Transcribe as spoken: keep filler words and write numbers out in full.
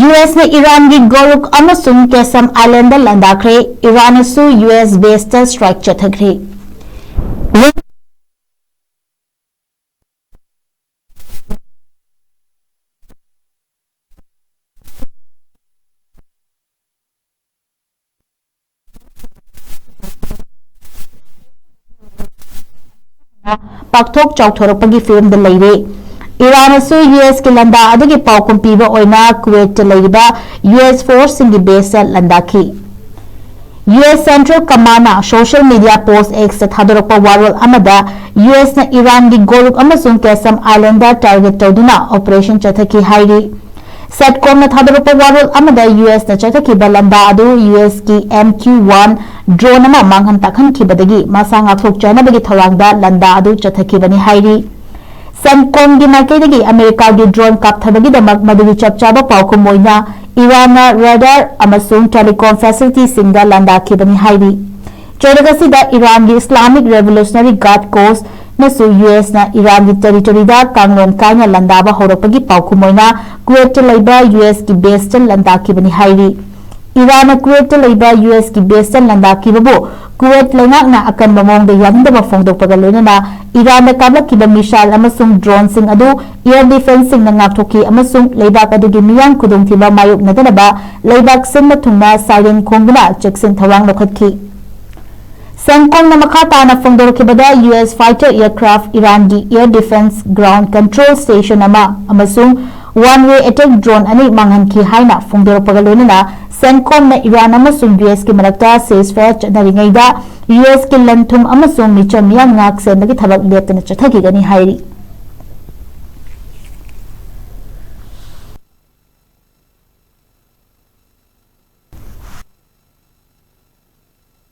U ꯑꯦꯁꯅ ꯏꯔꯥꯟꯒꯤ ꯒꯣꯔꯨꯛ ꯑꯃꯁꯨꯡ ꯀꯦꯁꯝ ꯑꯥꯏꯂꯦꯟꯗ ꯂꯥꯟꯗꯥꯈ꯭ꯔꯦ꯫ ꯏꯔꯥꯟꯅꯁꯨ ꯌꯨ ꯑꯦꯁ ꯕꯦꯁꯇ ꯁ꯭ꯇ꯭ꯔꯥꯏꯛ ꯆꯠꯊꯈ꯭ꯔꯦ꯫ ꯄꯥꯛꯊꯣꯛ ꯆꯥꯎꯊꯣꯔꯛꯄꯒꯤ ꯐꯤꯚꯝꯗ ꯂꯩꯔꯦ꯫ ꯏꯔꯥꯟꯅꯁꯨ ꯌꯨ ꯑꯦꯁꯀꯤ ꯂꯥꯟꯗꯥ ꯑꯗꯨꯒꯤ ꯄꯥꯎꯈꯨꯝ ꯄꯤꯕ ꯑꯣꯏꯅ ꯀꯨꯋꯦꯠꯇ ꯂꯩꯔꯤꯕ ꯌꯨ ꯑꯦꯁ ꯐꯣꯔꯁꯁꯤꯡꯒꯤ ꯕꯦꯁꯇ ꯂꯥꯟꯗꯥꯈꯤ꯫ ꯌꯨ ꯑꯦꯁ ꯁꯦꯟꯇ꯭ꯔꯦꯜ ꯀꯃꯥꯟꯅ ꯁꯣꯁꯤꯌꯦꯜ ꯃꯤꯗꯤꯌꯥ ꯄꯣꯁ Xꯇ ꯊꯥꯗꯣꯔꯛꯄ ꯋꯥꯔꯣꯜ ꯑꯃꯗ, ꯌꯨ ꯑꯦꯁꯅ ꯏꯔꯥꯟꯒꯤ ꯒꯣꯔꯨꯛ ꯑꯃꯁꯨꯡ ꯀꯦꯁꯝ ꯑꯥꯏꯂꯦꯟꯗ ꯇꯥꯔꯒꯦꯠ ꯇꯧꯗꯨꯅ ꯑꯣꯄꯔꯦꯁꯟ ꯆꯠꯊꯈꯤ ꯍꯥꯏꯔꯤ꯫ ꯁꯦꯠꯀꯣꯝꯅ ꯊꯥꯗꯣꯔꯛꯄ ꯋꯥꯔꯣꯜ ꯑꯃꯗ, ꯌꯨ ꯑꯦꯁꯅ ꯆꯠꯊꯈꯤꯕ ꯂꯥꯟꯗꯥ ꯑꯗꯨ ꯌꯨ ꯑꯦꯁꯀꯤ ꯑꯦꯝ ꯀ꯭ꯌꯨ ꯋꯥꯟ ꯗ꯭ꯔꯣꯟ ꯑꯃ ꯃꯥꯡꯍꯟ ꯇꯥꯛꯍꯟꯈꯤꯕꯗꯒꯤ ꯃꯁꯥ ꯉꯥꯛꯊꯣꯛꯆꯅꯕꯒꯤ ꯊꯧꯔꯥꯡꯗ ꯂꯥꯟꯗꯥ ꯑꯗꯨ ꯆꯠꯊꯈꯤꯕꯅꯤ ꯍꯥꯏꯔꯤ꯫ ꯁꯦꯟꯀꯣꯝꯒꯤ ꯃꯥꯏꯀꯩꯗꯒꯤ ꯑꯃꯦꯔꯤꯀꯥꯒꯤ ꯗ꯭ꯔꯣꯟ ꯀꯥꯞꯊꯕꯒꯤꯗꯃꯛ ꯃꯗꯨꯒꯤ ꯆꯞ ꯆꯥꯕ ꯄꯥꯎꯈꯨꯝ ꯑꯣꯏꯅ ꯏꯔꯥꯟꯅ ꯔꯦꯗꯥꯔ ꯑꯃꯁꯨꯡ ꯇꯦꯂꯤꯀꯣꯝ ꯐꯦꯁꯤꯂꯤꯇꯤꯁꯤꯡꯗ ꯂꯥꯟꯗꯥꯈꯤꯕꯅꯤ ꯍꯥꯏꯔꯤ꯫ ꯆꯩꯔꯛ ꯑꯁꯤꯗ ꯏꯔꯥꯟꯒꯤ ꯏꯁꯂꯥꯃꯤꯛ ꯔꯦꯚꯣꯂꯨꯁꯅꯔꯤ ꯒꯥꯔꯗ ꯀꯣꯔꯁꯅꯁꯨ ꯌꯨ ꯑꯦꯁꯅ ꯏꯔꯥꯟꯒꯤ ꯇꯦꯔꯤꯇꯣꯔꯤꯗ ꯀꯥꯡꯂꯣꯟ ꯀꯥꯏꯅ ꯂꯥꯟꯗꯥꯕ ꯍꯧꯔꯛꯄꯒꯤ ꯄꯥꯎꯈꯨꯝ ꯑꯣꯏꯅ ꯀꯨꯋꯦꯠꯇ ꯂꯩꯕ ꯌꯨ ꯑꯦꯁꯀꯤ ꯕꯦꯁꯇ ꯂꯥꯟꯗꯥꯈꯤꯕꯅꯤ ꯍꯥꯏꯔꯤ꯫ ꯏꯔꯥꯟꯅ ꯀꯨꯋꯦꯠꯇ ꯂꯩꯕ ꯌꯨ ꯑꯦꯁꯀꯤ ꯕꯦꯁꯇ ꯂꯥꯟꯗꯥꯈꯤꯕꯕꯨ ꯀꯨꯋꯦꯠ ꯂꯩꯉꯥꯛꯅ ꯑꯀꯟꯕ ꯃꯑꯣꯡꯗ ꯌꯥꯅꯤꯡꯗꯕ ꯐꯣꯡꯗꯣꯛꯄꯒ ꯂꯣꯏꯅꯅ ꯏꯔꯥꯟꯗ ꯀꯥꯞꯂꯛꯈꯤꯕ ꯃꯤꯁꯥꯏꯜ ꯑꯃꯁꯨꯡ ꯗ꯭ꯔꯣꯟꯁꯤꯡ ꯑꯗꯨ ꯑꯦꯌꯔ ꯗꯤꯐꯦꯟꯁꯁꯤꯡꯅ ꯉꯥꯛꯊꯣꯛꯈꯤ ꯑꯃꯁꯨꯡ ꯂꯩꯕꯥꯛ ꯑꯗꯨꯒꯤ ꯃꯤꯌꯥꯝ ꯈꯨꯗꯣꯡꯊꯤꯕ ꯃꯥꯌꯣꯛꯅꯗꯅꯕ ꯂꯩꯕꯥꯛ ꯁꯤꯟꯕ ꯊꯨꯡꯅ ꯁꯥꯏꯔꯦꯟ ꯈꯣꯡꯗꯨꯅ ꯆꯦꯛꯁꯤꯟ ꯊꯧꯔꯥꯡ ꯂꯧꯈꯠꯈꯤ꯫ ꯁꯦꯟꯀꯣꯝꯅ ꯃꯈꯥ ꯇꯥꯅ ꯐꯣꯡꯗꯣꯔꯛꯈꯤꯕꯗ, ꯌꯨ ꯑꯦꯁ ꯐꯥꯏꯇꯔ ꯑꯦꯌꯔꯀ꯭ꯔꯥꯐ ꯏꯔꯥꯟꯒꯤ air defence ground control station ꯑꯃ ꯑꯃꯁꯨꯡ ꯋꯥꯟ ꯋꯦ ꯑꯦꯇꯦꯛ ꯗ꯭ꯔꯣꯟ ꯑꯅꯤ ꯃꯥꯡꯍꯟꯈꯤ ꯍꯥꯏꯅ ꯐꯣꯡꯗꯣꯔꯛꯄꯒ ꯂꯣꯏꯅꯅ ꯁꯦꯟꯀꯣꯝꯅ ꯏꯔꯥꯟ ꯑꯃꯁꯨꯡ ꯌꯨ ꯑꯦꯁꯀꯤ ꯃꯔꯛꯇ ceasefire ꯆꯠꯅꯔꯤꯉꯩꯗ ꯌꯨ ꯑꯦꯁꯀꯤ ꯂꯟ ꯊꯨꯝ ꯑꯃꯁꯨꯡ ꯃꯤꯆꯝ ꯃꯤꯌꯥꯝ ꯉꯥꯛ ꯁꯦꯟꯕꯒꯤ ꯊꯕꯛ ꯂꯦꯞꯇꯅ ꯆꯠꯊꯈꯤꯒꯅꯤ ꯍꯥꯏꯔꯤ꯫